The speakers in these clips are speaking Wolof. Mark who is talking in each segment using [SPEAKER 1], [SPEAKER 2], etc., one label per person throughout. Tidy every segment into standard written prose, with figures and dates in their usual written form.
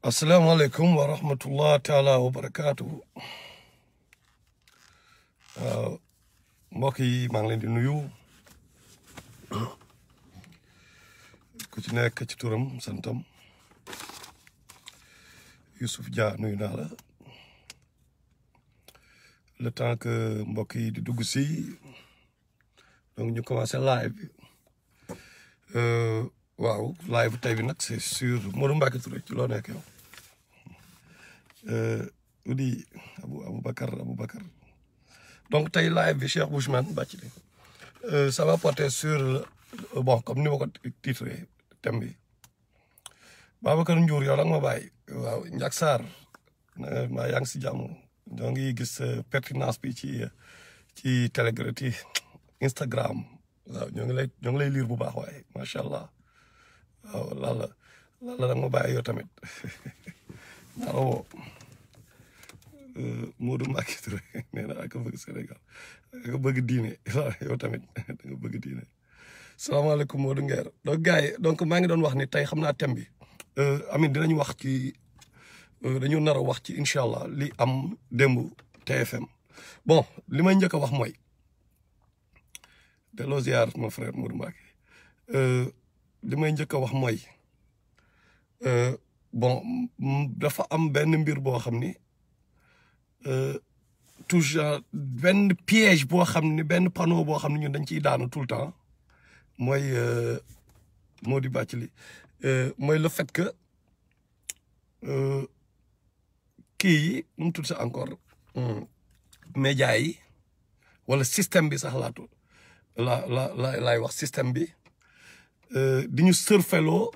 [SPEAKER 1] asalaamaaleykum wa rahmatullah taala wa barakaatu. Mbokk yi maa ngi leen di nuyu ku ci nekk ci turam santam. Youssouf Dia nuyu naa la. Le temps que mbokk yi di dugg si donc ñu commencé live bi waaw live tey bi nag c'est sur Modou Mbacké Touré ci loo nekk yow. Udi Aboubacar donc tey live bi Cheikh Bouchman Bathily ça va porter sur bon comme ni ma ko titré thème bi Babacar Ndiour yow da nga ma bàyyi waaw Ndiak Sarr maa yaa ngi si jàmm ñoo ngi gis pertinence bi ci Telegram ci Instagram waaw ñoo ngi lay lire bu baax waaye macha allah waaw lala da nga ma bàyyi yow tamit waaw Modou Mbacké Touré nee na ak bëgg Sénégal ak bëgg diine yow tamit da nga bëgg diine. salaamaaleykum Modou Nguer donc gars yi donc maa ngi doon wax ni tey xam naa thème bi Amine dinañu wax ci dañu nar a wax ci incha allah li am démb TFM. bon li may njëkk a wax mooy delloo ziar mon frère Modou Mbacké li may njëkk a wax mooy bon dafa am benn mbir boo xam ni toujours benn piège boo xam ni benn panneau boo xam ne ñun dañ ciy daanu tout le temps mooy Modou Bathily mooy le fait que kii yi nu mu tudd sa encore média yi wala système bi sax laay wax système bi di ñu surfeloo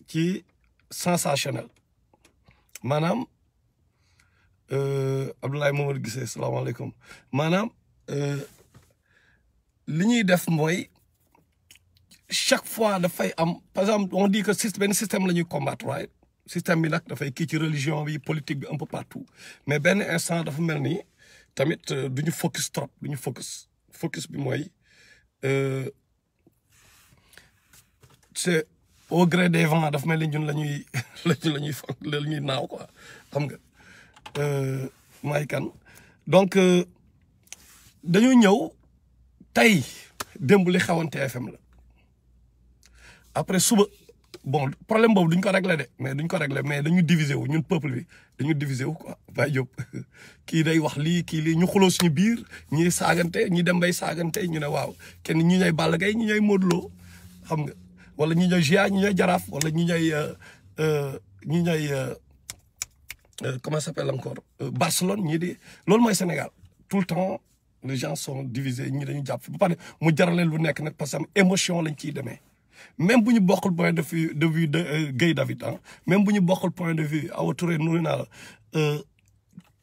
[SPEAKER 1] ci sensationnel maanaam Abdoulaye Mamadou Guissé salaamaaleykum maanaam li ñuy def mooy chaque fois dafay am par exemple on dit que benn système la ñuy combattre waaye système bi nag dafay kii ci religion bi politique bi un peu partout mais benn instant dafa mel ni tamit du ñu focus trop du ñu focus bi mooy c'est au gré des vents dafa mel ni ñun la ñuy naaw quoi xam nga may kan donc dañu ñëw tey démb li xewoon TFM la après suba bon problème boobu duñ ko régler de mais dañu diviser wu ñun peuple bi dañu diviser wu quoi Baye Diop kii day wax lii kii lii ñu xuloo suñu biir ñi saagante ñi dem bay saagante ñu ne waaw kenn ñi ñooy Balla Gaye ñi ñooy Modou Lo xam nga wala ñi ñooy Gia ñi ñooy Jaraaf wala ñi ñooy comment ça s'appelle encore Barcelone ñii di loolu mooy Sénégal tout le temps les gens sont divisés ñi dañu jàpp ba pare mu jarale lu nekk nag parce que émotion lañ ciy demee même bu ñu bokkul point de vue de Guèye David même bu ñu bokkul point de vue Awa Touré nuyu naa la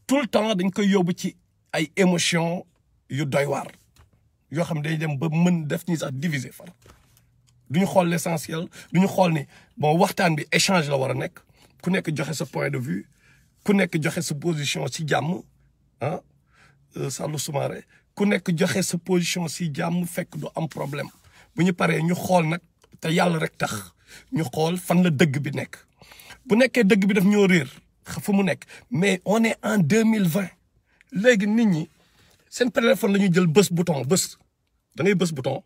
[SPEAKER 1] tout le temps dañ koy yóbbu ci ay émotion yu doy waar yoo xam ne dañuy dem ba mën def ñi sax diviser far duñu xool l'essentiel duñu xool ni bon waxtaan bi échange la war a nekk ku nekk joxe sa point de vue ku nekk joxe sa position si jàmm Sallou Soumaré ku nekk joxe sa position si jàmm fekk du am problème bu ñu paree ñu xool nag te yàlla rek tax ñu xool fan la dëgg bi nekk bu nekkee dëgg bi daf ñoo réer fu mu nekk mais on est en 2020 léegi nit ñi seen téléphone la ñuy jël bës bouton da ngay bës bouton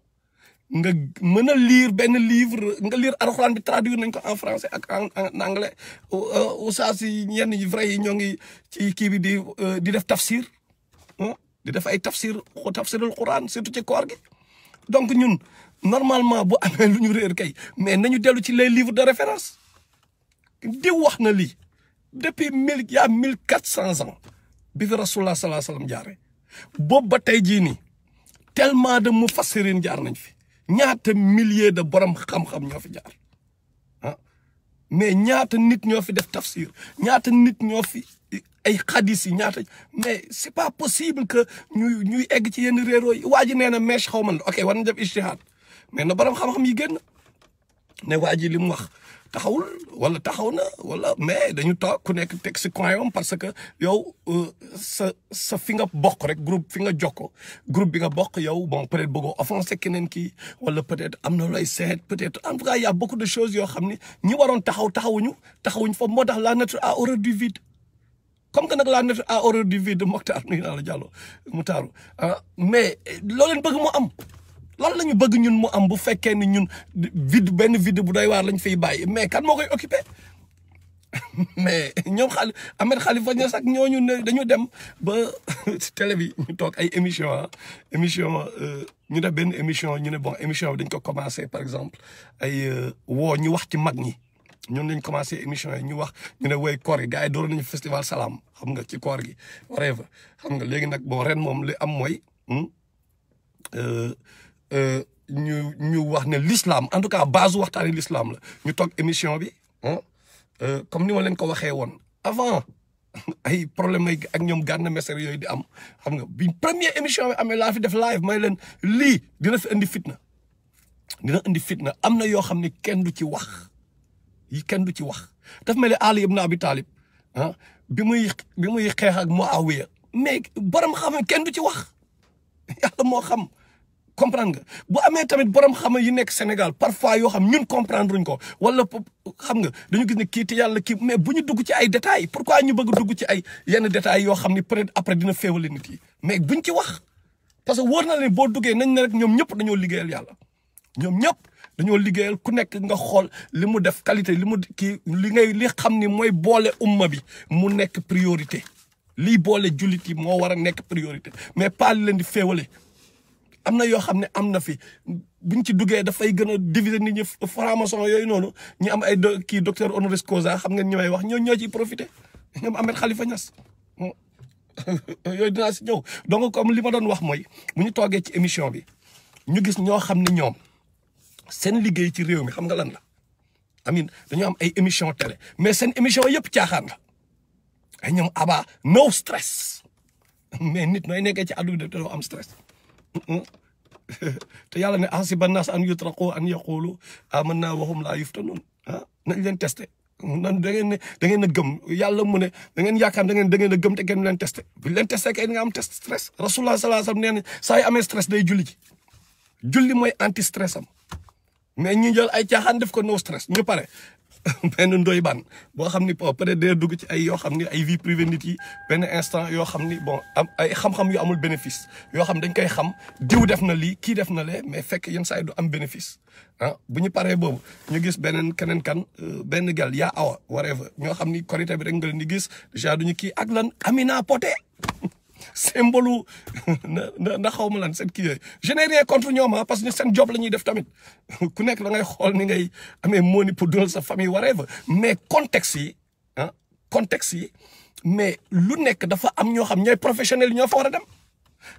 [SPEAKER 1] nga mën a lire benn livre nga lire alxuraan bi traduire nañ ko en français ak en anglais oustaz yi ñenn ñi vrai yi ñoo ngi ci kii bi di def tafsir di def ay tafsirul Quran surtout ci koor gi donc ñun normalement bu amee lu ñu réer kay mais nañu dellu ci les livres de référence di wax na lii depuis il y a 1400 ans bi fi rasulullah sallallahu alayhi wasallam jaare boobu ba tey jii nii tellement de mufassirin jaar nañ fi ñaata milliers de borom xam-xam ñoo fi jaar mais ñaata nit ñoo fi def tafsir ñaata nit ñoo fi ay xadis yi ñaata mais c'est pas possible que ñuy egg ci yenn réeroo yi waa ji nee na mèche xaw ma ok war na def ijtihaad mais na borom xam-xam yi génn ne waa ji li mu wax taxawul wala taxaw na wala mais dañu toog ku nekk teg si coin parce que yow sa fi nga bokk rek groupe fi nga jokko groupe bi nga bokk yow bon peut-être bëggoo offensé keneen kii wala peut-être am na looy seet peut-être en tout cas y a beaucoup de choses yoo xam ni ñi waroon taxawuñu fa moo tax la nature a horreur du vide. Comme que nag la nature a horreur du vide Mokhtar nuyu naa la Diallo mu taaru mais loo leen bëgg mu am lan la ñu bëgg ñun mu am bu fekkee ni ñun benn vide bu doy waar lañ fiy bàyyi mais kan moo koy occupé mais ñoom Ahmed Khalifa Niass ak ñooñu ne dañu dem ba télé bi ñu toog ay émission ñu def benn émission ñu ne bon émission bi dañ ko commencé par exemple ay woo ñu wax ci mag ñi ñun lañ commencé émission yi ñu wax ñu ne woy koor gi gars yi door nañu festival Salam xam nga ci koor gi whatever xam nga léegi nag bon ren moom li am mooy ñu wax ne l'islam en tout cas base waxtaani l'islam la ñu toog émission bi comme ni ma leen ko waxee woon avant ay problème ay ak ñoom Gana Messere yooyu di am xam nga bi première émission bi amee laa fi def live may leen lii dina fi indi fitna am na yoo xam ne kenn du ci wax kenn du ci wax daf mel ni Ali ibn Abi Talib bi muy xeex ak Muawiya mais borom xam kenn du ci wax yàlla moo xam comprendre nga bu amee tamit borom xam yi nekk Sénégal parfois yoo xam ñun comprendre ruñ ko wala xam nga dañu gis ne kii te yàlla kii mais bu ñu dugg ci ay détails pourquoi ñu bëgg dugg ci ay yenn détails yoo xam ni peut-être après dina féewale nit yi mais buñ ci wax parce que wóor na leen boo duggee nañ ne rek ñoom ñëpp dañoo liggéeyal yàlla ñoom ñëpp dañoo liggéeyal ku nekk nga xool li mu def qualité li xam ni mooy boole umma bi mu nekk priorité lii boole jullit yi moo war a nekk priorité mais pas li leen di féewale am na yoo xam ne am na fi buñ ci duggee dafay gën a diviser nit ñi franc-maçon yooyu noonu ñu am ay docteur honoris causa xam ngeen ñi may wax ñoo ciy profité ñoom Ahmed Khalifa Niass yooyu dinaa si ñëw donc comme li ma doon wax mooy bu ñu toogee ci émission bi ñu gis ñoo xam ne ñoom seen liggéey ci réew mi xam nga lan la amin dañoo am ay émission télé mais seen émission yëpp caaxaan la ay ñoom aba no stress mais nit nooy nekkee ci àdduna te doo am stress te yàlla ne hasiba nas an yutraqu an yaqulu amanna wa hum la yuftanun nañ leen testé nan da ngeen a gëm yàlla mu ne da ngeen yaakaar da ngeen a gëm te kenn leen testé bu leen testé kay nga am test stress rasulullah sallallahu alayhi wasallam nee na saa yu amee stress day julli ji julli mooy anti stress am mais ñu jël ay caaxaan def ko no stress ñu pare benn ndoy ban boo xam ni peut-être day dugg ci ay yoo xam ni ay vie privée nit yi benn instant yoo xam ni bon am ay xam-xam yu amul bénéfice yoo xam dañ koy xam diw def na lii kii def na lee mais fekk yenn saa yi du am bénéfice bu ñu paree boobu ñu gis keneen kan benn gal yaa awa whatever ñoo xam ni korité bi rek nga leen di gis déjà duñu kii ak lan Amina Poté symbole na xaw ma lan seen kii yooyu je n'ai rien contre ñoom parce que seen job la ñuy def tamit ku nekk da ngay xool ni ngay amee moni pour dundal sa famille whatever mais contexte yi mais lu nekk dafa am ñoo xam ñooy professionnels yi ñoo fa war a dem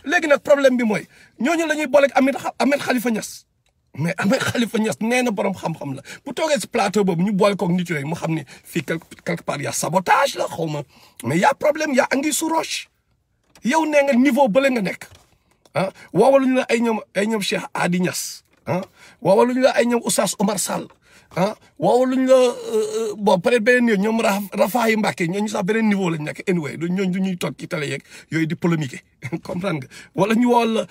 [SPEAKER 1] léegi nag problème bi mooy ñooñu la ñuy booleeg Ahmed Khalifa Niass mais Ahmed Khalifa Niass nee na borom xam-xam la bu toogee si plateau boobu ñu boole koog nit yooyu mu xam ni fii quelque part y a sabotage la xaw ma mais y a problème y a anguille sous roche yow nee nga niveau bële nga nekk woowaluñu la ay ñoom Cheikh Adi Niass woowaluñu la ay ñoom Oustaz Omar Sall woowaluñu la bon peut-être beneen niveau ñoom Rafaay Mbacke ñooñu sax beneen niveau lañ nekk anyway ñooñu du ñuy toog ci télé yeeg yooyu di polémiquer comprendre nga wala ñu woo la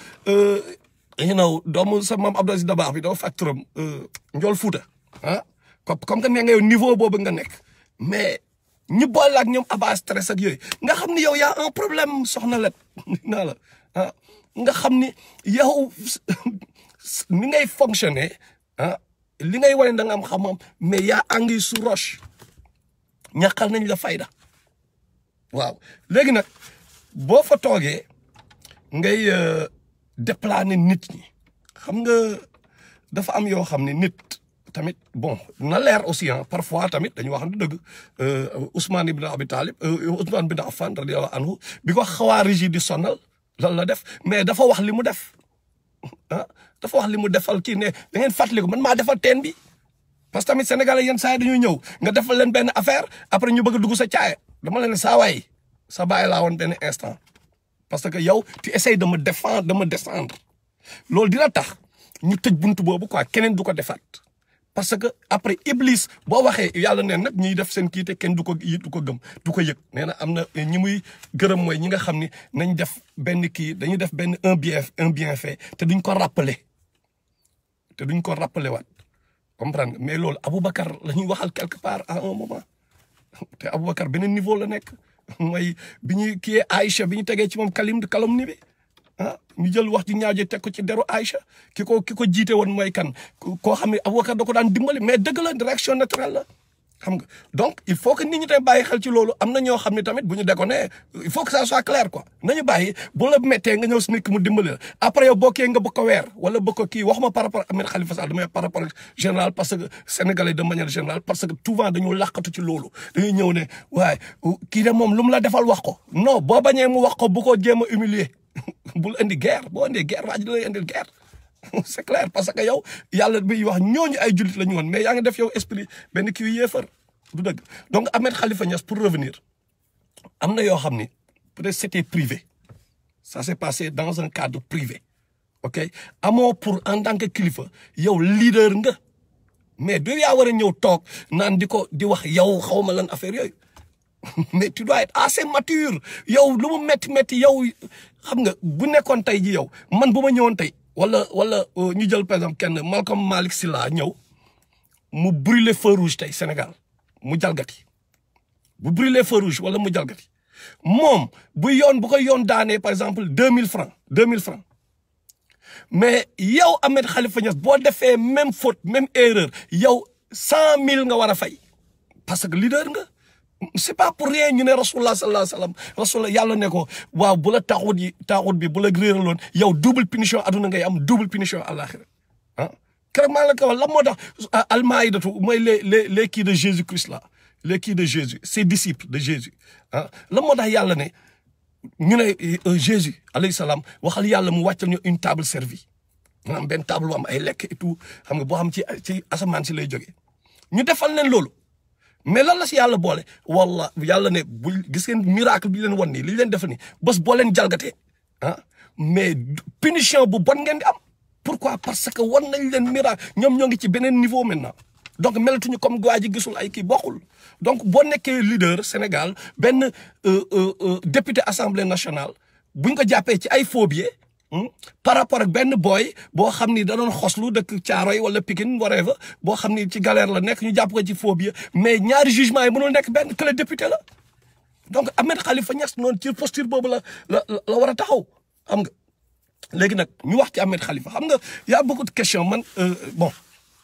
[SPEAKER 1] doomu sa maam Abdou Aziz Dabakh bi dafa fàttali turam Ndiol Fouta comme que nee nga yow niveau boobu nga nekk mais. ñu boole ak ñoom aba stress ak yooyu nga xam ni yow yaa un problème soxna let naa la nga xam ni yow ni ngay fonctionner li ngay wane da nga am xam-xam mais yaa anguille sous roche ñàkkal nañ la fayda waaw léegi nag boo fa toogee ngay déplaner nit ñi xam nga dafa am yoo xam ne nit tamit bon na leer aussi parfois tamit dañu wax dëgg Ousmane ibn Abi Talib Ousmane bin Affan radiyallahu anhu bi ko xawaarij yi di sonal lan la def mais dafa wax li mu def dafa wax li mu defal kii ne da ngeen fàttaliku man maa defal teen bi parce que tamit sénégalais yenn saa yi dañuy ñëw nga defal leen benn affaire après ñu bëgg a dugg sa caaya dama leen saa waay sa bàyyi laa woon benn instant parce que yow tu essayes de me défendre de me descendre loolu dina tax ñu tëj buntu boobu quoi keneen du ko defaat parce que après Iblis boo waxee yàlla neen nag ñiy def seen kii te kenn du ko gëm du ko yëg nee na am na ñi muy gërëm mooy ñi nga xam ni nañ def benn kii dañuy def benn un bienfait te duñ ko rappeler waat comprendre mais loolu Aboubacar la ñuy waxal quelque part à un moment te Aboubacar beneen niveau la nekk mooy bi ñuy kii Aïcha bi ñu tegee ci moom calomnie bi ah ñu jël wax ji ñaaw ji teg ko ci deru Aïcha ki ko jiite woon mooy kan koo xam ne Aboubacar da ko daan dimbali mais dëgg la réaction naturelle la xam nga donc il faut que nit ñi tamit bàyyi xel ci loolu am na ñoo xam ne tamit bu ñu déconné il faut que ça soit clair quoi nañu bàyyi bu la méttee nga ñëw si nit ki mu dimbali la après yow bokkee nga bëgg ko weer wala bëgg ko kii waxuma par rapport ak Ahmed Khalifa Sall damay par rapport ak général parce que sénégalais de manière générale parce que souvent dañu làqatu ci loolu dañuy ñëw ne waaye kii de moom lu mu la defal wax ko non boo bañee mu wax ko bu ko jéem a humilier bul indi guerre boo indee guerre waa ji da lay indil guerre c'est clair parce que yow yàlla bi wax ñooñu ay jullit la ñu woon mais yaa ngi def yow esprit benn kii yéefar du dëgg donc Ahmed Khalifa Niass pour revenir am na yoo xam ni peut-être c'était privé ça s'est passé dans un cadre privé ok amoo pour en tant que kilifa yow leader nga mais du yaa war a ñëw toog naan di wax yow xawma lan affaire yooyu mais tu dois être assez mature yow lu mu métti yow xam nga bu nekkoon tey ji yow man bu ma ñëwoon tey wala ñu jël par exemple kenn Malcolm Malick Sylla ñëw mu brûler feu rouge tey Sénégal mu jalgati bu brûler feu rouge wala mu jalgati moom bu ko yoon daanee par exemple 2000 francs mais yow Ahmed Khalifa Niass boo defee même faute même erreur yow 100 000 nga war a fay parce que leader nga c'est pas pour rien ñu ne rasulullah sallallahu alayhi wa sallam rasulullah yàlla ne ko waaw bu la taaxut bi bu la réeraloon yow double punition aduna ngay am double punition àlaxira ah keroog maa la ko wax lan moo tax almaïdatu mooy les kii de Jésus Christ là les kii de Jésus ses disciples de Jésus ah lan moo tax yàlla ne ñu ne Jésus alayhi salaam waxal yàlla mu wàccal ñu une table servie maanaam benn table bu am ay lekk et tout xam nga boo xam ci asamaan si lay jógee ñu defal leen loolu mais lan la si yàlla boole walla yàlla ne bul gis ngeen miracle bi leen wan nii li leen defal nii bés boo leen jalgatee ah mais punition bu bon ngeen di am pourquoi parce que wan nañ leen miracle ñoom ñoo ngi ci beneen niveau maintenant donc melatuñu comme waa ji gisul ay kii bokkul donc boo nekkee leader Sénégal benn député assemblée nationale buñ ko jàppee ci ay faux billets par rapport ak benn boy boo xam ni da doon xoslu dëkk Caaroy wala Pikine whatever boo xam ni ci galère la nekk ñu jàpp ko ci faux billets mais ñaari jugement yi mënul nekk benn que le député la donc Ahmed Khalifa Niass noonu ci posture boobu la war a taxaw xam nga léegi nag ñu wax ci Ahmed Khalifa xam nga y a beaucoup de questions man bon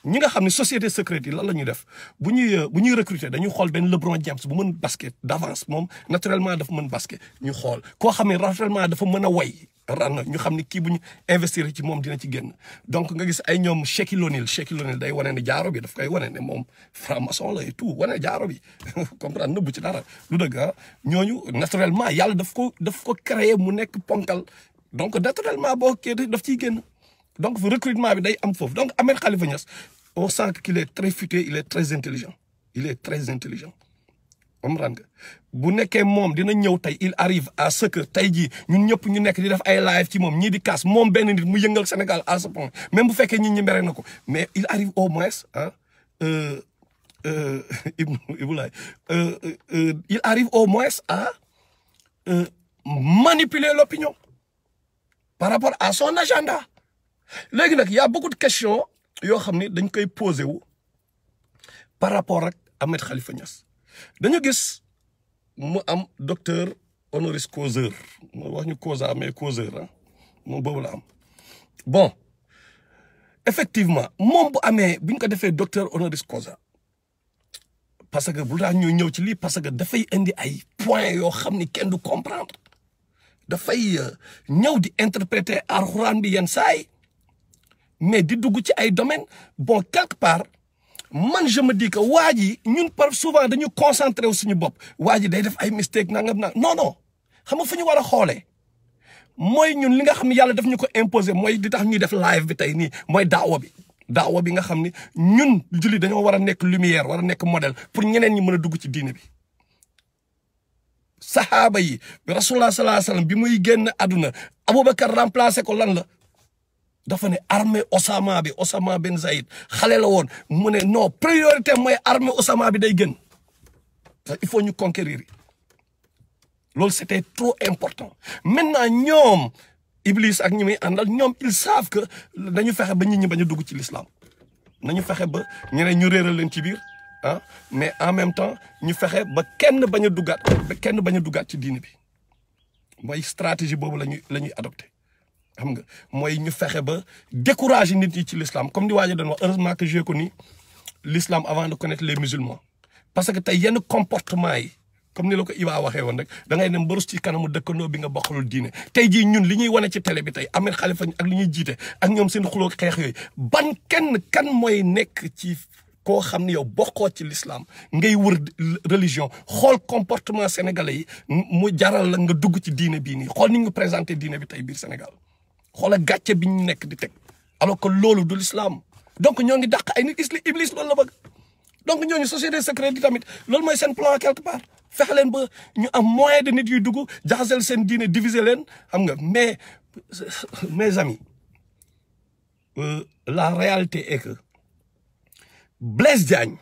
[SPEAKER 1] ñi nga xam ne société secrète yi lan la ñuy def bu ñuy recruter dañuy xool benn LeBron James bu mën basket d'avance moom naturellement dafa mën basket ñu xool koo xam ne naturellement dafa mën a way ran ñu xam ne kii bu ñu investir ci moom dina ci génn donc nga gis ay ñoom Shaquille O'Neal day wane ne jaaro bi daf koy wane ne moom franc-maçon la et tout wane jaaro bi comprendre nëbbu ci dara lu dëgg ah ñooñu naturellement yàlla daf ko créer mu nekk ponkal donc naturellement boo kii daf ciy génn donc recrutement bi day am foofu donc Ahmed Khalifa Niass on sent qu'il est très futé il est très intelligent comprendre nga bu nekkee moom dina ñëw tey il arrive à ce que tey jii ñun ñëpp ñu nekk di def ay live ci moom ñii di kaas moom benn nit mu yëngal Sénégal à ce point même bu fekkee ñi mere na ko mais il arrive au moins ah Ibulaay il arrive au moins à manipuler l'opinion par rapport à son agenda léegi nag y a beaucoup de questions yoo xam ne dañ koy posé wu par rapport ak Ahmed Khalifa Niass dañu gis mu am docteur honoris causa moo wax ñu causa mais causeur ah moom boobu la am bon effectivement moom bu amee bu ñu ko defee docteur honoris causa parce que bu daa ñu ñëw ci lii parce que dafay indi ay points yoo xam ni kenn du comprendre dafay ñëw di interpréter alxuraan bi yenn saay mais di dugg ci ay domaines bon quelque part man je me dis que waa ji ñun par souvent dañu concentré wu suñu bopp waa ji day def ay mistake nangam na non xam nga fu ñu war a xoolee mooy ñun li nga xam ne yàlla daf ñu ko imposer mooy di tax ñuy def live bi tey nii mooy daawa bi nga xam ni ñun julli dañoo war a nekk lumière war a nekk modèle pour ñeneen ñi mën a dugg ci diine bi sahaaba yi rasulullah sallallahu alayhi wasallam bi muy génn àdduna Aboubacar remplacé ko lan la dafa ne armée Osama bi Osama Ben Zaïd xale la woon mu ne non priorité mooy armée Osama bi day gën il faut ñu conquérir loolu c'était trop important maintenant ñoom Iblis ak ñi muy àndal ñoom ils savent que dañu fexe ba nit ñi bañ a dugg ci l'islam nañu fexe ba ñeneen ñu réeral leen ci biir ah mais en même temps ñu fexe ba kenn bañ a duggaat ci diine bi mooy stratégie boobu la ñuy adopté xam nga mooy ñu fexe ba décourager nit ñi ci l'islam comme di waajo doon wax heureusement que j'ai connu l'islam avant de connaître les musulmans parce que tey yenn comportement yi comme ni la ko Iba waxee woon rek da ngay dem barus ci kanamu dëkkandoo bi nga bokkalul diine tey jii ñun li ñuy wane ci télé bi tey Ahmed Khalifa ak li ñuy jiite ak ñoom seen xuloo xeex yooyu ban kan mooy nekk ci koo xam ne yow bokkoo ci l'islam ngay wër religion xool comportement sénégalais yi mu jaral la nga dugg ci diine bii nii xool ni ñu présenté diine bi tey biir Sénégal xoola gàcce bi ñu nekk di teg alors que loolu du l'islam donc ñoo ngi dàq ay nit Iblis loolu la bëgg donc ñooñu société secrète yi tamit loolu mooy seen plan quelque part fexe leen ba ñu am moyen de nit yuy dugg jaxasel seen diine diviser leen xam nga mais mes amis la réalité est que Blaise Diagne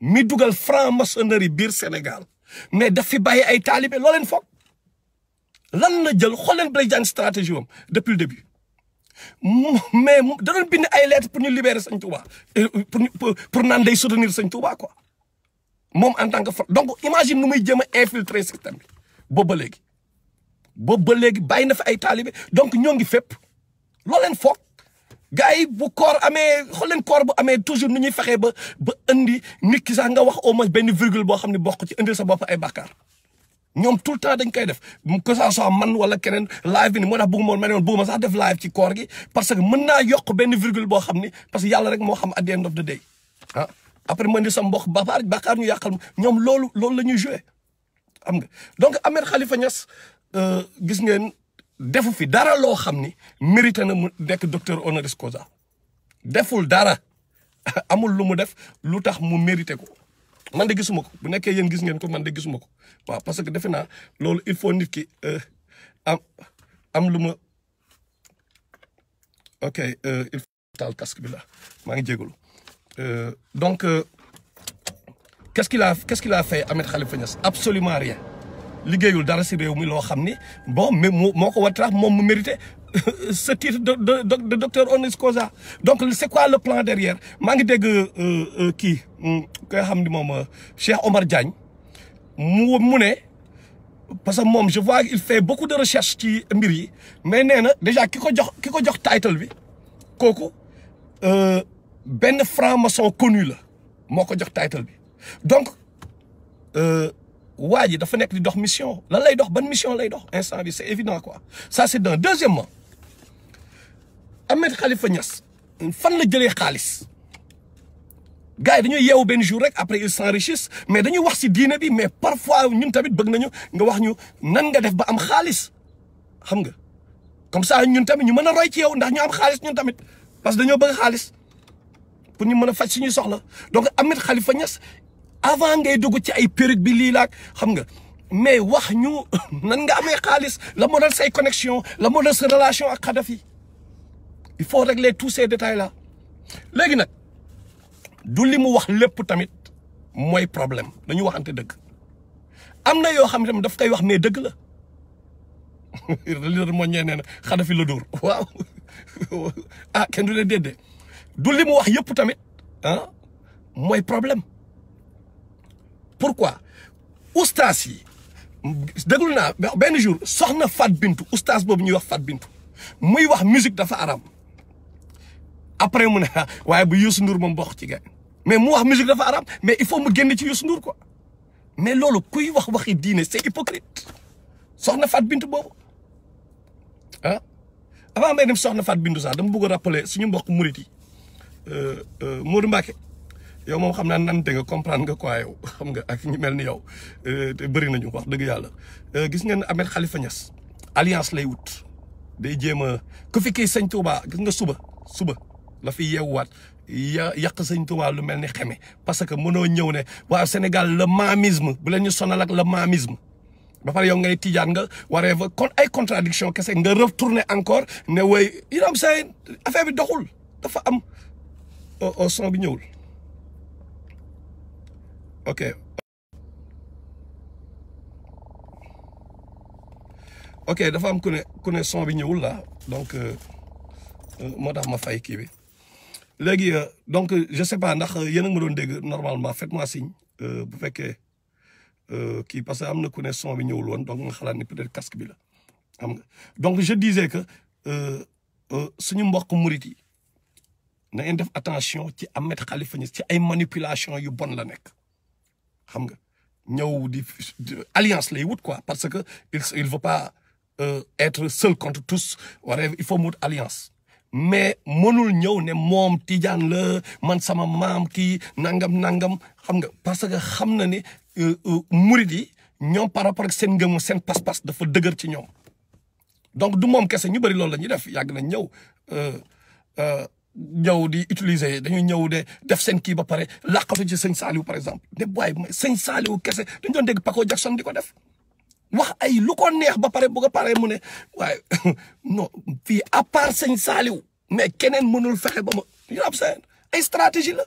[SPEAKER 1] mi dugal franc-maçonnerie biir Sénégal mais daf fi bàyyi ay taalibe loo leen foog lan la jël xool leen Blaise Diagne stratégie wam depuis le début mais da doon bind ay lettres pour ñu libérer Sëñ Touba pour naan day soutenir Sëñ Touba quoi moom en tant que donc imagine nu muy jéem a infiltrer système bi boobu ba léegi bàyyi na fa ay taalibe donc ñoo ngi fépp loo leen foog gars yi bu koor amee xool leen koor bu amee toujours nu ñuy fexee ba indi nit ki sax nga wax au moins benn virgule boo xam ne bokk ci indil sa bopp ay bàkkaar ñoom tout le temps dañ koy def que ça soit man wala keneen live bi ni moo tax bëgguma sax def live ci koor gi parce que mën naa yokk benn virgule boo xam ni parce que yàlla rek moo xam at the end of the day ah après mën di sa mbokk bàkkaar ñu yàqal ñoom loolu la ñuy joué xam nga donc Ahmed Khalifa Niass gis ngeen defu fi dara loo xam ni mérité na mu nekk docteur honoris causa deful dara amul lu mu def lu tax mu mérité ko man de gisuma ko bu nekkee yéen gis ngeen ko man de gisuma ko waaw parce que defe naa loolu il faut nit ki am lu ma ok il faut taal casque bi la maa ngi jégalu donc qu'est-ce qu'il a fait Ahmed Khalifa Niass absolument rien liggéeyul dara si réew mi loo xam ni bon mais moo ko war tax moom mu mérité ce titre de docteur honoris causa donc c'est quoi le plan derrière maa ngi dégg kii koy xam ni moom Cheikh Omar Diagne mu ne parce que moom je vois il fait beaucoup de recherche ci mbir yi mais nee na déjà ki ko jox title bi kooku benn franc-maçon connu la moo ko jox title bi donc waa ji dafa nekk di dox mission lan lay dox ban mission lay dox instant bi c'est évident quoi ça c'est d'un deuxièmement Ahmed Khalifa Niass fan la jëlee xaalis gars yi dañuy yeewu benn jour rek après ils s'enrichissent mais dañuy wax ci diine bi mais parfois ñun tamit bëgg nañu nga wax ñu nan nga def ba am xaalis xam nga comme ça ñun tamit ñu mën a roy ci yow ndax ñu am xaalis ñun tamit parce que dañoo bëgg xaalis pour ñu mën a faj suñuy soxla donc Ahmed Khalifa Niass avant ngay dugg ci ay période bi lii laak xam nga mais wax ñu nan nga amee xaalis la moo doon say connexion la moo doon sa relation ak Kadhafi il faut régler tous ces détails là léegi nag du li mu wax lépp tamit mooy problème dañu waxante dëgg am na yoo xam ne daf koy wax mais dëgg la leader moo ñee nee na Kadhafi la dóor waaw ah kenn du leen déedee du li mu wax yëpp tamit ah mooy problème pourquoi oustaz yi déglu naa benn jour soxna Fat Bintou oustaz boobu ñuy wax Fat Bintou muy wax musique dafa aram après mu ne waaye bu Youssou Ndour moom bokk ci gars mais mu wax musique dafa aram mais il faut mu génn ci Youssou Ndour quoi mais loolu kuy wax waxi diine c'est hypocrite soxna Fat Bintou boobu ah avant may dem soxna Fat Bintou sax dama bëgg a rappeler suñu mbokk murit yi Modou Mbacké yow moom xam naa nante nga comprendre nga quoi yow xam nga ak ñu mel ni yow te bëri nañu wax dëgg yàlla gis ngeen Ahmed Khalifa Niass alliance lay wut day jéem a ku fi kii sëñ Touba gis nga suba la fi yeewuwaat yàq sëñ Touba lu mel ni xeme parce que mënoo ñëw ne waaw Sénégal le maamisme bu leen ñu sonal ak le maamisme ba pare yow ngay tijaan nga whatever kon ay contradiction kese nga retourner encore ne way you know what I'm saying affaire bi doxul dafa am son bi ñëwul ok dafa am ku ne son bi ñëwul la donc moo tax ma fay kii bi léegi donc je sais pas ndax yéen a ma doon dégg normalement faites-moi signe bu fekkee kii parce que am na ku ne son bi ñëwul woon donc nga xalaat ni peut-être casque bi la xam nga donc je disais que suñu mbokk murit yi na ngeen def attention ci Ahmed Khalifa Niass ci ay manipulation yu bon la nekk xam nga ñëw di alliance lay wut quoi parce que il veut pas être seul contre tous wala il faut mu wut alliance mais mënul ñëw ne moom tijaan la man sama maam kii nangam xam nga parce que xam na ne murid yi ñoom par rapport ak seen ngëm seen pas-pas dafa dëgër ci ñoom donc du moom kese ñu bëri loolu la ñuy def yàgg nañ ñëw di utiliser dañuy ñëw de def seen kii ba pare làqatu ci sëñ Saliou par exemple de waaye sëñ Saliou kese dañ doon dégg Paco Jackson di ko def wax ay lu ko neex ba pare bu ko paree mu ne waaye non fii à part sëñ Saliou mais keneen mënul fexe ba ma you know seen ay stratégie la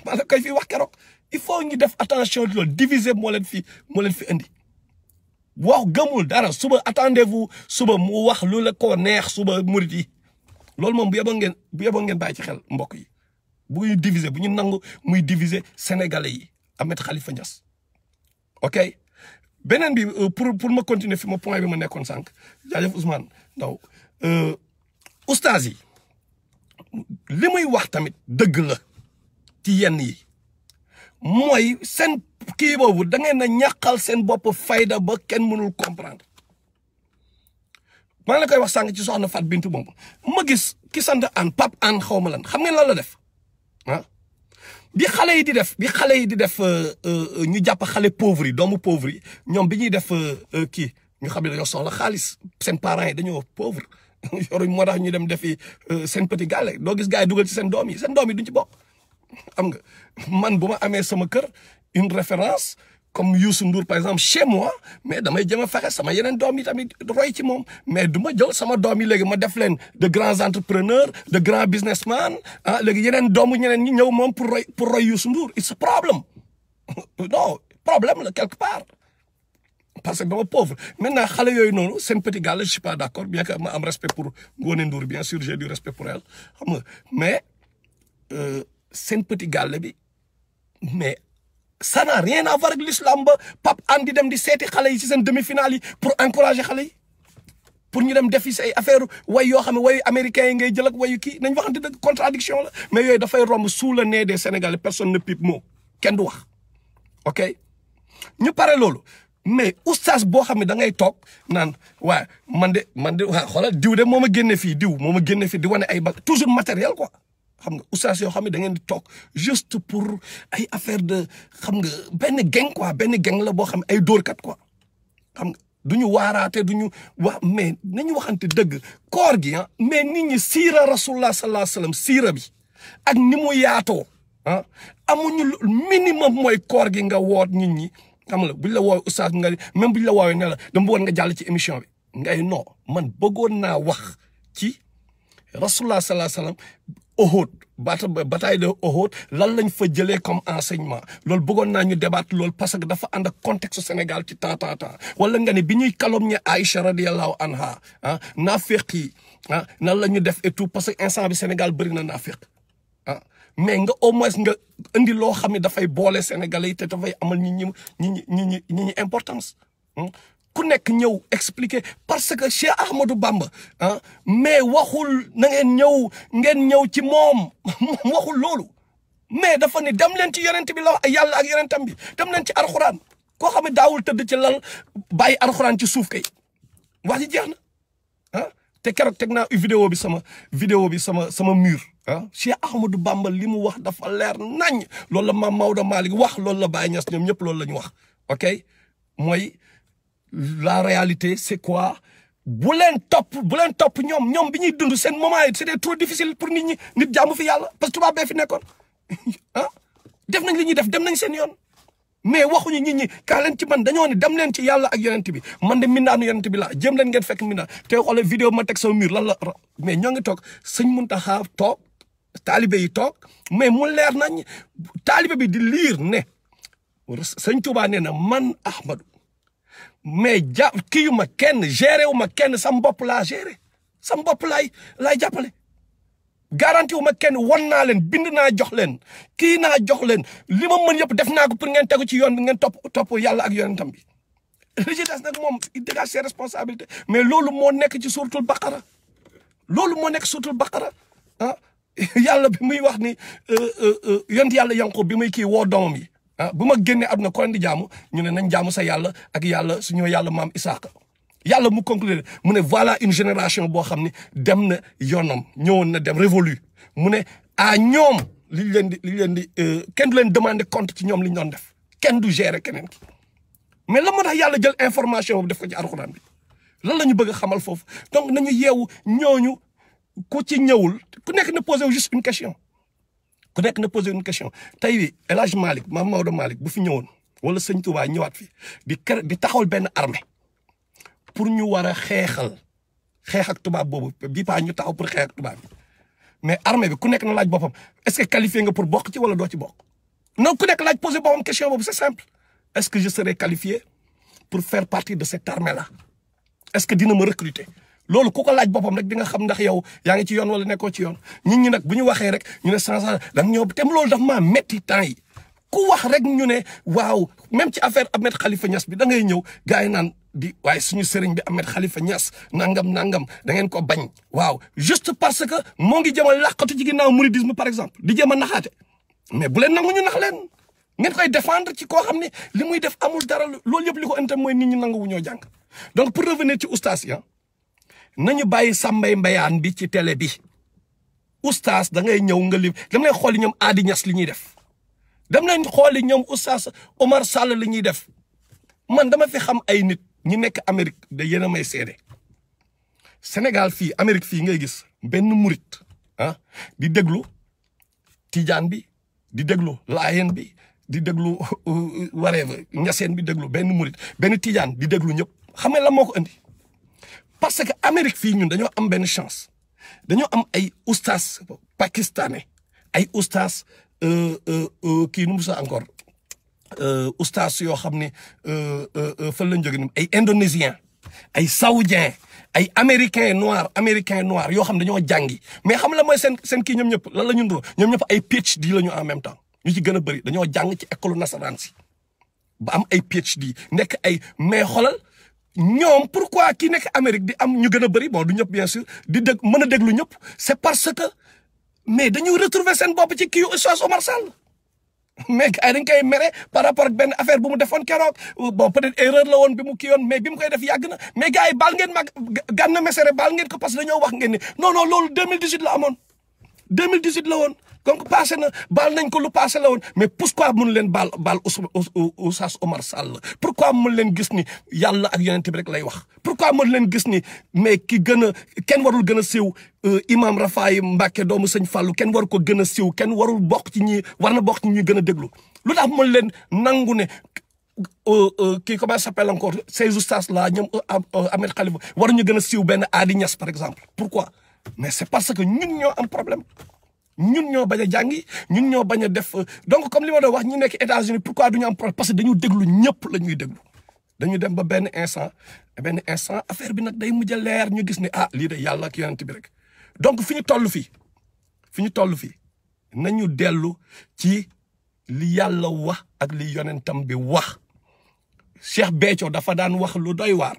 [SPEAKER 1] maa la koy fii wax keroog il faut ñu def attention di loolu diviser moo leen fi indi wax gëmul dara suba attendez-vous suba mu wax lu la ko neex suba murit yi loolu moom bu yeboo ngeen bàyyi ci xel mbokk yi bu ñu diviser bu ñu nangu muy diviser sénégalais yi Ahmed Khalifa Niass ok beneen bi pour ma continuer fi ma point bi ma nekkoon sànq jaajëf Ousmane Ndaw oustaz yi li muy wax tamit dëgg la ci yenn yi mooy seen kii boobu da ngeen a ñàqal seen bopp fayda ba kenn mënul comprendre maa la koy wax sànq ci soxna Fat Bintou boobu ma gis ki sant an Pape an xaw ma lan xam ngeen lan la def ah bi xale yi di def ñu jàpp xale pauvre yi doomu pauvre yi ñoom bi ñuy def kii ñu xam ne dañoo soxla xaalis seen parents yi dañoo pauvre yoruñ moo tax ñu dem defi seen petit gàlle doo gis gars yi dugal ci seen doom yi duñ ci bokk xam nga man bu ma amee sama kër une référence comme Youssou Ndour par exemple chez moi mais damay jëm a fexe sama yeneen doom yi tamit roy ci moom mais du ma jël sama doom yi léegi ma def leen de grands entrepreneurs de grands businessmen léegi yeneen doomu ñeneen ñi ñëw moom pour roy Youssou Ndour it's a problem non problème la quelque part parce que dama pauvre maintenant xale yooyu noonu seen petit gars je suis pas d'accord bien que ma am respect pour Ngoné Ndour bien sûr j'ai du respect pour elle xam nga mais seen petit gàlle bi mais ça n'a rien à voir avec l'islam ba Pape Hann di dem di seeti xale yi ci seen demi-finale yi pour encourager xale yi pour ñu dem defi ay affaire way yoo xam ne wayu américains yi ngay jël ak wayu kii nañ waxante dëgg contradiction la mais yooyu dafay romb sous le nez des Sénégalais personne ne pipe mot kenn du wax ok ñu pare loolu mais oustaz boo xam ne da ngay toog naan waaye man de waa xoolal diw de moo ma génne fii di wane ay ba toujours matériel quoi xam nga oustaz yoo xam ne da ngeen di toog juste pour ay affaire de xam nga benn gang la boo xam ne ay dóorkat quoi xam nga du ñu waaraate du ñu wax mais nañu waxante dëgg koor gi mais nit ñi siira rasulullah sallallahu alayhi wasallam siira bi ak ni mu yaatoo amuñu minimum mooy koor gi nga woot nit ñi xam nga buñ la woowee oustaz nga même buñ la woowee ne la dama bëggoon nga jàll ci émission bi ngay non man bëggoon naa wax ci rasulullah sallallahu alayhi wasallam Uhud bataille de Uhud lan lañ fa jëlee comme enseignement loolu bëggoon naa ñu débattre loolu parce que dafa ànd ak contexte Sénégal ci temps wala nga ne bi ñuy calomnier Aïcha radiyallahu anha naafeq yi nan la ñu def et tout parce que instant bi Sénégal bëri na naafeq mais nga au moins nga indi loo xam ne dafay boole Sénégalais yi te dafay amal ñi importance ku nekk ñëw expliquer parce que Cheikh Ahmadou Bamba mais waxul na ngeen ñëw ci moom waxul loolu mais dafa ne dem leen ci yonent bi la wax yàlla ak yonentam bi dem leen ci alxuraan koo xam ne daawul tëdd ci lal bàyyi alxuraan ci suuf kay wax ji jeex na te keroog teg naa vidéo bi sama mur Cheikh Ahmadou Bamba li mu wax dafa leer nañ loolu la Maam Maodo Malick wax loolu la Baye Niass ñoom ñëpp loolu la ñu wax ok mooy la réalité c'est quoi bu leen topp ñoom bi ñuy dund seen moment yi c'était trop difficile pour nit jaamu fi yàlla parce que tubaab bee fi nekkoon def nañ li ñuy def dem nañ seen yoon mais waxuñu nit ñi kaa leen ci man dañoo ne dem leen ci yàlla ak yonent bi man de mindaanu yonent bi laa jëm leen ngeen fekk mindaan te xoolee vidéo ma teg sama mur lan la mais ñoo ngi toog sëñ Muntaxa toog taalibe yi toog mais mu leer nañ taalibe bi di liir ne sëñ Tuubaa nee na man Ahmadou mais kii yu ma kenn géré wu ma kenn sam bopp laa géré sam bopp laay jàppale garanti wu ma kenn won naa leen bind naa jox leen kii naa jox leen li ma mën yëpp def naa ko pour ngeen tegu ci yoon bi ngeen topp yàlla ak yonentam bi li ci des nag moom il dégage ses responsabilités mais loolu moo nekk ci suuratul Baqara loolu moo nekk suuratul Baqara ah yàlla bi muy wax ni yonent yàlla Yanqoob bi muy kii woo doomam yi bu ma génnee àdduna ko leen di jaamu ñu ne nañ jaamu sa yàlla ak yàlla suñu yàlla maam Isaaqa yàlla mu conclure mu ne voilà une génération boo xam ne dem na yoonam ñëwoon na dem révolu mu ne ñoom li leen di kenn du leen demander compte ci ñoom li ñu doon def kenn du gérer keneen ki mais la moo tax yàlla jël information boobu def ko ci alxuraan bi lan la ñu bëgg a xamal foofu donc nañu yeewu ñooñu ku ci ñëwul ku nekk na posé wu juste une question ku nekk na posé une question tey wi El Hadj Malick Maam Maodo Malick bu fi ñëwoon wala sëñ Touba ñëwaat fi di taxawal benn armée pour ñu war a xeex ak tubaab boobu bii paa ñu taxaw pour xeex ak tubaab bi mais armée bi ku nekk na laaj boppam est-ce que qualifié nga pour bokk ci wala doo ci bokk non ku nekk laaj posé boppam question boobu c'est simple est-ce que je serai qualifié pour faire partie de cette armée là est-ce que dina ma recruter loolu ku ko laaj boppam rek di nga xam ndax yow yaa ngi ci yoon wala nekkoo ci yoon nit ñi nag bu ñu waxee rek ñu ne sans da ñëw te loolu daf maa metti temps yi ku wax rek ñu ne waaw même ci affaire Ahmed Khalifa Niass bi da ngay ñëw gars yi naan di waaye suñu sëriñ bi Ahmed Khalifa Niass nangam da ngeen ko bañ waaw juste parce que moo ngi jëm a làqatu ci ginnaaw mouridisme par exemple di jëm a naxaate mais bu leen nangu ñu nax leen ngeen koy défendre ci koo xam ne li muy def amul dara loolu yëpp li ko indi mooy nit ñi nangu wu ñoo jàng donc pour revenir ci oustaz yi nañu bàyyi sàmbay mbayaan bi ci télé bi oustaz da ngay ñëw nga lim dam lay xooli ñoom Adi Niass li ñuy def dem leen xooli ñoom oustaz Omar Sall li ñuy def man dama fi xam ay nit ñi nekk Amérique da yéen a may seede Sénégal fii Amérique fii ngay gis benn murit di déglu tijaan bi di déglu laayeen bi di déglu whatever ñaseen bi déglu benn murit benn tijaan di déglu ñëpp xam nga la moo ko indi parce que Amérique fii ñun dañoo am benn chance dañoo am ay oustaz pakistanais ay oustaz kii nu mu sa encore oustaz yoo xam ne fan lañ jóge ay indonésien ay saoudien ay américain noir yoo xam ne dañoo jàngi mais xam la mooy seen kii ñoom ñëpp lan la ñu ndoo ñoom ñëpp ay PhD la ñu en même temps ñu ci gën a bëri dañoo jàng ci école nasaraan si ba am ay PhD nekk ay mais xolal ñoom pourquoi kii nekk Amérique di am ñu gën a bëri bon du ñëpp bien sûr di mën a déglu ñëpp c'est parce que mais dañuy retrouver seen bopp ci kii Oustaz Omar Sall mais ay dañ koy mere par rapport ak benn affaire bu mu defoon keroog bon peut-être erreur la woon bi mu kii yoon mais bi mu koy def yàgg na mais gars yi baal ngeen mag Gana Messere baal ngeen ko parce que dañoo wax ngeen ni non loolu 2018 la amoon 2018 la woon donc passé na baal nañ ko lu passé la woon mais pourquoi mun leen baal Oustaz Omar Sall pourquoi mun leen gis ni yàlla ak yonent bi rek lay wax pourquoi mun leen gis ni mais ki gën a kenn warul gën a siiw imam Rafaay Mbàkke doomu sëñ Fàllu kenn waru ko gën a siiw kenn warul bokk ci ñi war na bokk ci ñuy gën a déglu lu tax mun leen nangu ne kii comment ça s'appelle encore ces oustaz là ñoom Ahmed Khalifa waruñu gën a siiw benn Adi Niass par exemple pourquoi mais c'est parce que ñun ñoo am problème ñun ñoo bañ a jàngi ñun ñoo bañ a def donc comme li ma doon wax ñu nekk États-Unis pourquoi duñu am problème parce que dañu déglu ñëpp la ñuy déglu dañu dem ba benn instant affaire bi nag day mujj a leer ñu gis ne lii de yàlla ak yonent bi rek donc fi ñu toll fii nañu dellu ci li yàlla wax ak li yonentam bi wax Cheikh Béthio dafa daan wax lu doy waar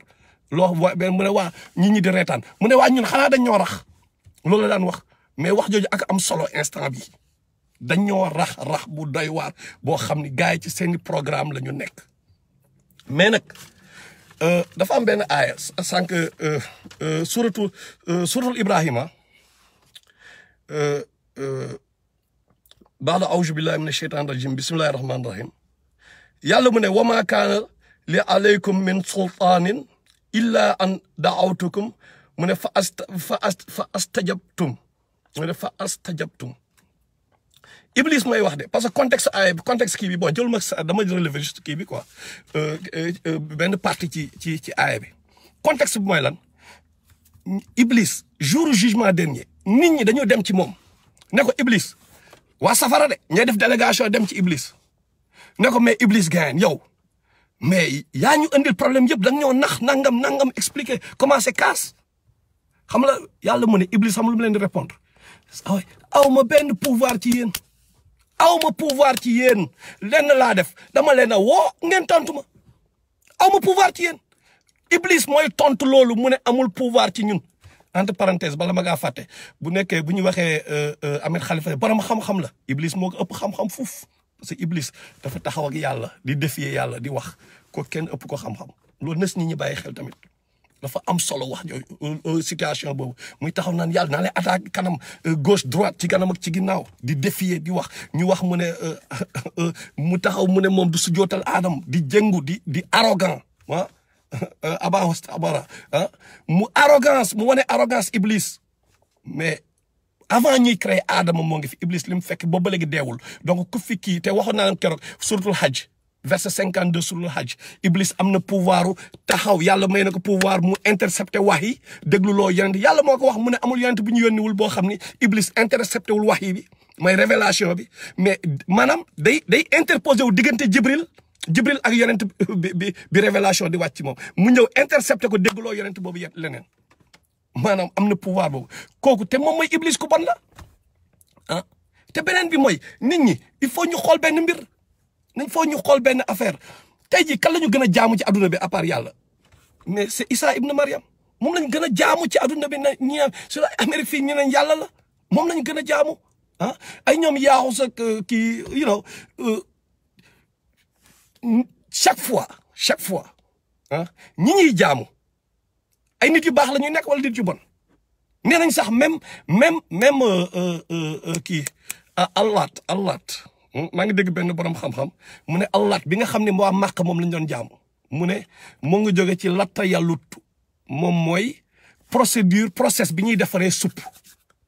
[SPEAKER 1] loo mu ne waa ñi di reetaan mu ne waa ñun xanaa dañ ñoo rax loolu la daan wax mais wax jooju ak am solo instant bi dañoo rax bu doy waar boo xam ni gars yi ci seeni programme la ñu nekk mais nag dafa am benn aaya sànq suratul Ibrahima baada auzu billahi mina sheytaan rajim bismillahi rahmaani rahim yàlla mu ne wama kaana li aleykum min sultaanin illa an daawtukum mu ne fa astajabtum mu ne fa astajabtum Iblis mooy wax de parce que contexte kii bi bon jël ma dama relever juste kii bi quoi benn partie ci aaya bi contexte bi mooy lan Iblis jour jugement dernier nit ñi dañoo dem ci moom ne ko Iblis waa safara de ñooy def délégation dem ci Iblis ne ko mais Iblis gain yow mais yaa ñu indil problème yëpp da nga ñoo nax nangam expliquer comment c'est casse xam la yàlla mu ne Iblis xam lu mu leen di répondre aw ma benn pouvoir ci yéen aw ma pouvoir ci yéen lenn laa def dama leen a woo ngeen tontu ma aw ma pouvoir ci yéen Iblis mooy tontu loolu mu ne amul pouvoir ci ñun entre parenthèse bala ma gaa fàtte bu nekkee bu ñu waxee Ahmed Khalifa borom xam-xam la Iblis moo ko ëpp xam-xam fuuf parce que Iblis dafa taxaw ak yàlla di défier yàlla di wax ko kenn ëpp ko xam-xam loolu nës nit ñi bàyyi xel tamit dafa am solo wax jooju situation boobu muy taxaw naan yàlla naa lay attaque kanam gauche droite ci kanam ak ci ginnaaw di défier di wax ñu wax mu ne mu taxaw mu ne moom du su jootal aadam di jëngu di arrogant abara mu arrogance mu wane arrogance Iblis mais avant ñuy créer aadama moo ngi fi Iblis li mu fekk boobu ba léegi deewul donc ku fi kii te waxoon naa leen keroog suratul Hajj verset 52 suratul Hajj Iblis am na pouvoir taxaw yàlla may na ko pouvoir mu intercepté wax yi déglu loo yonent yàlla moo ko wax mu ne amul yonent bu ñu yónniwul boo xam ni Iblis intercepté wul wax yi bi mooy révélation bi mais maanaam day interposé wu diggante Jibril ak yonent bi révélation di wàcc moom mu ñëw intercepté ko dégloo yonent boobu yet leneen maanaam am na pouvoir boobu kooku te moom mooy Iblis ku bon la te beneen bi mooy nit ñi il faut ñu xool benn mbir il faut ñu xool benn affaire tey jii kan la ñu gën a jaamu ci adduna bi à part yàlla mais c'est Isa ibn Maryam moom lañ gën a jaamu ci adduna bi ne ñi sur Amérique fii ñu ne yàlla la moom lañ gën a jaamu ay ñoom yaaxu sa kii chaque fois ñi ñuy jaamu ay nit yu baax la ñuy nekk wala nit yu bon nee nañ sax même kii Allah maa ngi dégg benn borom xam-xam mu ne Allah bi nga xam ne waa Màkka moom lañ doon jaamu mu ne moo nga jóge ci latta yàllut moom mooy process bi ñuy defaree supp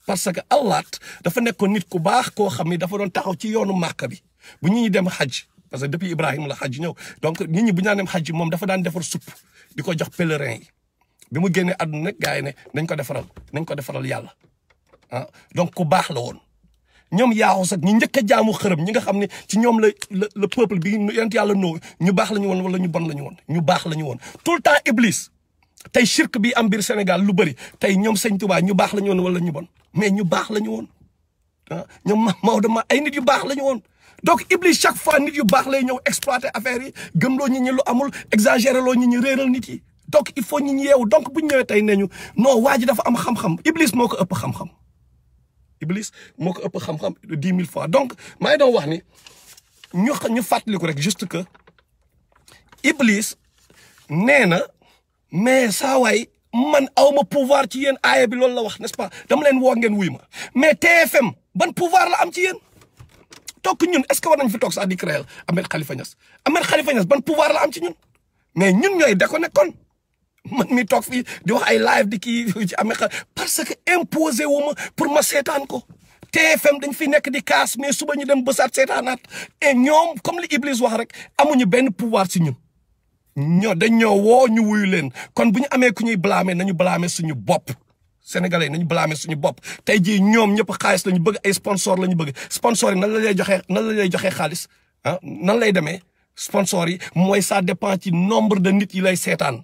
[SPEAKER 1] parce que Allah dafa nekkoon nit ku baax koo xam ne dafa doon taxaw ci yoonu Màkka bi bu ñu dem xaj parce que depuis Ibrahima la xaj ñëw donc nit ñi bu ñu daan dem xaj moom dafa daan defar supp di ko jox pèlerin yi bi mu génnee àdduna nag gars yi ne nañ ko defaral yàlla donc ku baax la woon ñoom yaaxu sax ñi njëkk a jaamu xërëm ñi nga xam ne ci ñoom le peuple bi yonent yàlla noo ñu baax la ñu woon wala ñu bon la ñu woon ñu baax la ñu woon tout le temps Iblis tey shirk bi am biir Sénégal lu bëri tey ñoom Sëñ Tuubaa ñu baax la ñu woon wala ñu bon mais ñu baax la ñu woon ñoom Maodo ay nit yu baax la ñu woon donc Iblis chaque fois nit yu baax lay ñëw exploiter affaire yi gëmloo nit ñi lu amul exagérer loo nit ñi réeral nit yi donc il faut nit ñi yeewu donc bu ñu ñëwee tey ne ñu non waa ji dafa am xam-xam Iblis moo ko ëpp xam-xam Iblis moo ko ëpp xam-xam 10 000 fois donc maa ngi doon wax ni ñu fàttaliku rek juste que Iblis nee na mais saa waay man awma pouvoir ci yéen aaya bi loolu la wax n'est-ce pas dama leen woo ngeen wuy ma mais TFM ban pouvoir la am ci yéen donc ñun est-ce que war nañ fi toog sax di créer Ahmed Khalifa Niass ban pouvoir la am ci ñun mais ñun ñooy déconné kon man mi toog fii di wax ay live di kii ci Ahmed Khalifa parce que imposé wu ma pour ma seetaan ko TFM dañ fi nekk di kaas mais suba ñu dem bësaat seetaanaat et ñoom comme li Iblis wax rek amuñu benn pouvoir ci ñun dañ ñoo woo ñu wuyu leen kon bu ñu amee ku ñuy blâmer nañu blâmer suñu bopp sénégalais nañu blâmer suñu bopp tey jii ñoom ñëpp xaalis lañu bëgg ay sponsor lañu bëgg sponsor yi nan la lay joxee xaalis nan lay demee sponsor yi mooy ça dépend ci nombre de nit yi lay seetaan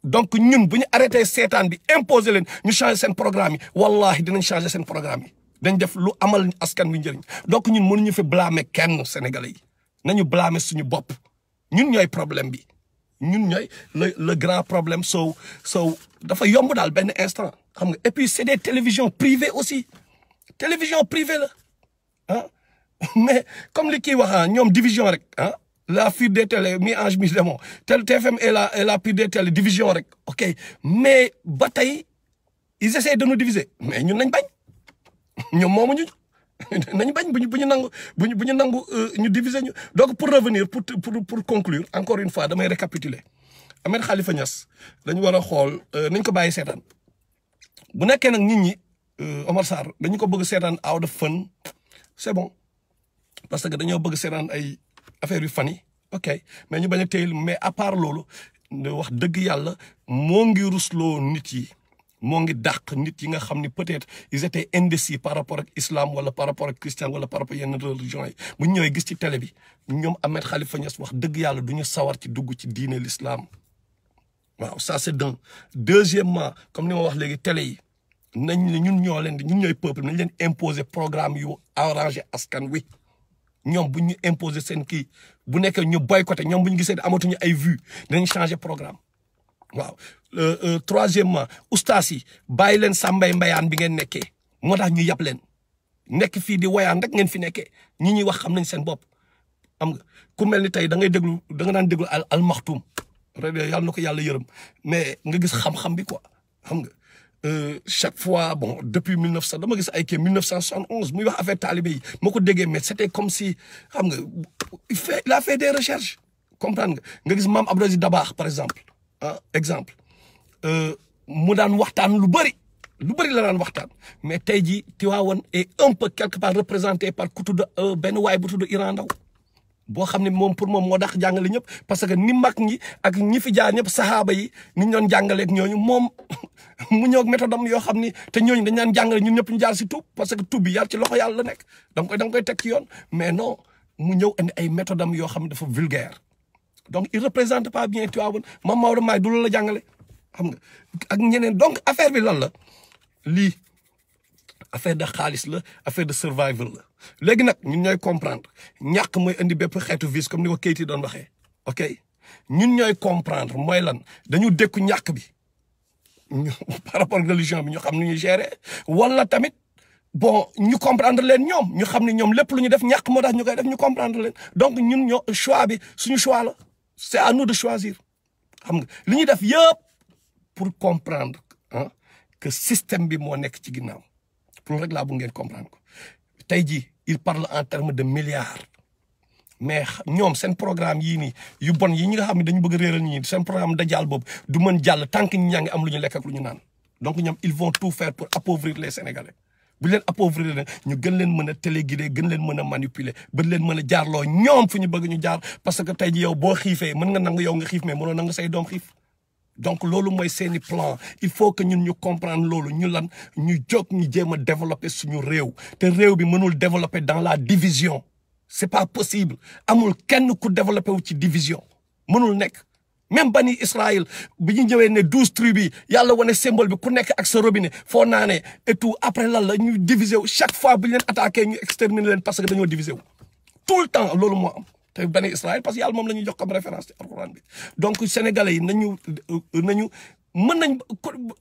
[SPEAKER 1] donc ñun bu ñu arrêté seetaan bi imposer leen ñu changer seen programme yi wallahi dinañ changer seen programme yi dañ def lu amal askan wi njëriñ donc ñun mënuñu fi blâmer kenn sénégalais yi nañu blâmer suñu bopp ñun ñooy problème bi ñun ñooy le grand problème so dafa yomb daal benn instant xam nga et puis c'est des télévisions privées aussi télévision privée la mais comme li kii wax ñoom division rek la fuite des télé mi ange mi démon TFM et la fuite des télé division rek ok mais ba tey ils essaient de nous diviser mais ñun nañ bañ ñoom moomuñu nañ bañ bu ñu nangu ñu diviser ñu donc pour revenir pour conclure encore une fois damay récapituler Ahmed Khalifa Niass dañu war a xool nañ ko bàyyi seetaan bu nekkee nag nit ñi Omar Sarr dañu ko bëgg seetaan out of fun c'est bon parce que dañoo bëgg seetaan ay affaire yu fan yi ok mais ñu bañ a téyel mais à part loolu wax dëgg yàlla moo ngi rusloo nit yi moo ngi dàq nit yi nga xam ni peut-être ils étaient indécis par rapport ak islam wala par rapport ak christian wala par rapport yenn religion yi bu ñu ñëwee gis ci télé bi ñoom Ahmed Khalifa Niass wax dëgg yàlla du ñu sawar ci dugg ci diine l'islam waaw ça c'est d'un. Deuxièmement comme ni ma wax léegi télé yi nañ ne ñun ñooy peuple nañ leen imposer programme yu arrangé askan wi ñoom bu ñu imposer seen kii bu nekkee ñu boycotté ñoom bu ñu gisee amatuñu ay vues dinañ changer programme waaw. Troisièmement ustaas yi bàyyi leen sàmbay mbayaan bi ngeen nekkee moo tax ñu yab leen nekk fii di wayaan rek ngeen fi nekkee ñi ñuy wax xam nañ seen bopp am nga ku mel ni tey da nga daan déglu al maxtuum yàlla na ko yàlla yërëm mais nga gis xam-xam bi quoi xam nga chaque fois bon depuis 1900 dama gis ay kii 1971 muy wax affaire talibé yi moo ko déggee mais c'était comme si xam nga il a fait des recherches comprendre nga gis maam Abdou Aziz Dabakh par exemple exemple mu daan waxtaan lu bëri la daan waxtaan mais tey jii Tivaouane est un peu quelque part représenté par ku tudd benn waay bu tudd Iran Ndaw boo xam ne moom pour moom moo tax jàngale ñëpp parce que ni mag ñi ak ñi fi jaar ñëpp saxaaba yi ni ñu doon jàngaleeg ñooñu moom mu ñëw ak méthode am yoo xam ni te ñooñu dañ daan jàngale ñun ñëpp ñu jaar si tuub parce que tuub bi yar ci loxo yàlla la nekk da nga koy teg ci yoon mais non mu ñëw indi ay méthode am yoo xam ne dafa vulgaire donc il représente pas bien Tivaouane Mame Maodo Maye du la jàngale xam nga ak ñeneen donc affaire bi lan la lii affaire de xaalis la affaire de survival la léegi nag ñun ñooy comprendre ñàkk mooy indi bépp xeetu vice comme ni ko Keyti doon waxee ok ñun ñooy comprendre mooy lan dañu dékku ñàkk bi par rapport ak religion bi ñu xam ni ñuy gérer wala tamit bon ñu comprendre leen ñoom ñu xam ne ñoom lépp lu ñu def ñàkk moo tax ñu koy def ñu comprendre leen donc ñun ñoo choix bi suñu choix la c'est à nous de choisir xam nga li ñuy def yëpp pour comprendre que système bi moo nekk ci ginnaaw pour rek laa bu ngeen comprendre ko tey jii il parle en termes de milliards mais ñoom seen programme yii nii yu bon yi ñi nga xam ne dañu bëgg a réeral ñi seen programme dajaal boobu du mën jàll tant que ñi ñaa ngi am lu ñu lekk ak lu ñu naan donc ñoom ils vont tout faire pour appauvrir les Sénégalais bu leen appauvrir leen ñu gën leen mën a téléguider gën leen mën a manipuler ba leen mën a jaarloo ñoom fu ñu bëgg ñu jaar parce que tey jii yow boo xiifee mën nga nangu yow nga xiif mais mënoo nangu say doom xiif donc loolu mooy seeni plan il faut que ñun ñu comprendre loolu ñu lan ñu jóg ñu jéem a développer suñu réew te réew bi mënul développer dans la division c'est pas possible amul kenn ku développer wu ci division mënul nekk même bani Israël bi ñu ñëwee ne 12 tribus yàlla wane symbole bi ku nekk ak sa robinet foo naanee et tout après lan la ñu diviser wu chaque fois bu ñu leen attaqué ñu exterminer leen parce que dañoo diviser wu tout le temps loolu moo am te bani Israël parce que yàlla moom la ñuy jox comme référence ci alxuraan bi donc sénégalais yi nañu mën nañ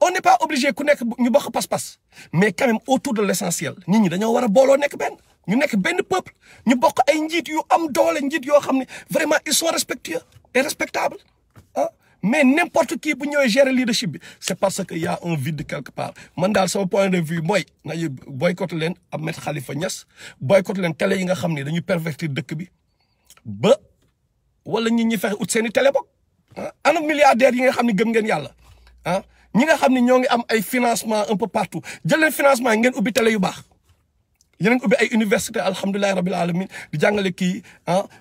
[SPEAKER 1] on n'est pas obligé ku nekk ñu bokk pas-pas mais quand même autour de l'essentiel nit ñi dañoo war a booloo nekk benn ñu nekk benn peuple ñu bokk ay njiit yu am doole njiit yoo xam ne vraiment ils sont respectueux et respectables mais n'importe qui bu ñëwee gérer leadership bi c'est parce que y a un vide quelque part man daal sama point de vue mooy nañu boycotté leen Ahmed Khalifa Niass boycotté leen télé yi nga xam ne dañuy pervertir dëkk bi ba wala nit ñi fexe ut seen i télé bokk ana milliardaires yi nga xam ne gëm ngeen yàlla ñi nga xam ne ñoo ngi am ay financement un peu partout jël leen financement ngeen ubbi télé yu baax yeneen ubbi ay université alhamdulillahi rabbil alamin di jàngale kii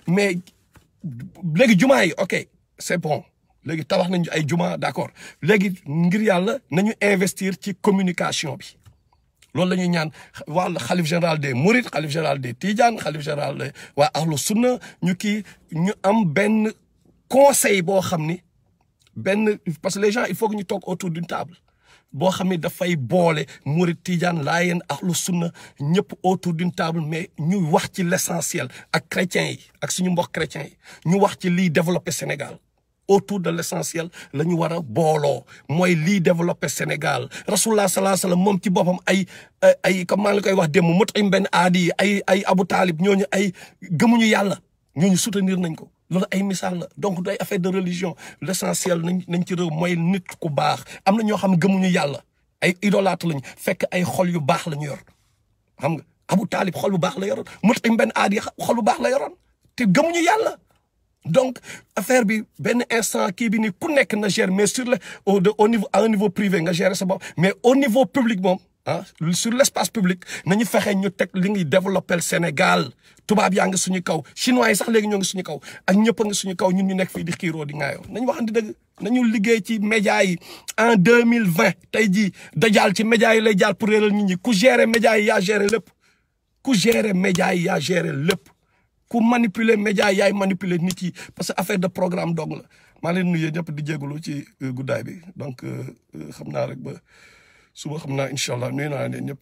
[SPEAKER 1] mais léegi jumaa yi ok c'est bon léegi tabax nañu ay juma d'accord léegi ngir yàlla nañu investir ci communication bi loolu la ñuy ñaan wàll xalif général des Mourides xalif général des Tidiane xalif général des waa ahlu sunna ñu am benn conseil boo xam ni benn parce que les gens il faut que ñu toog autour d'une table boo xam ni dafay boole Mouride Tidiane Laayeen ahlu sunna ñëpp autour d'une table mais ñu wax ci l'essentiel ak chrétiens yi ak suñu mbokk chrétiens yi ñu wax ci liy développer Sénégal autour de l'essentiel la ñu war a booloo mooy lii développer Sénégal rasulullah sallallahu alayhi wasallam moom ci boppam ay comme maa ngi koy wax démb mot ay benn aadi yi ay Abu Talib ñooñu ay gëmuñu yàlla ñooñu soutenir nañ ko loolu ay misaal la donc du ay affaire de religion l'essentiel nañ ci réew mooy nit ku baax am na ñoo xam ne gëmuñu yàlla ay idolâtre lañu fekk ay xol yu baax la ñu yor xam nga Abu Talib xol bu baax la yoroon mot ay benn aadi xol bu baax la yoroon te gëmuñu yàlla. Donc affaire bi benn instant kii bi ni ku nekk na gère mais sur le au niveau à un niveau privé nga gérer sa bopp mais au niveau public moom ah sur l'espace public nañu fexe ñu teg li ngi développer Sénégal tubaab yaa ngi suñu kaw chinois yi sax léegi ñoo ngi suñu kaw ak ñëpp a ngi suñu kaw ñun ñu nekk fii di xiiroo di ŋaayoo nañu waxante dëgg nañu liggéey ci médias yi en 2020 tey jii dajaal ci médias yi lay jaal pour réeral nit ñi ku gérer médias yi yaa gérer lépp ku gérer médias yi yaa gérer lépp ku manipuler médias yi yaay manipuler nit yi parce que affaire de programme dong la maa leen nuyee ñëpp di jégalu ci guddaay bi donc xam naa rek ba suba xam naa incha allah nuyu naa leen ñëpp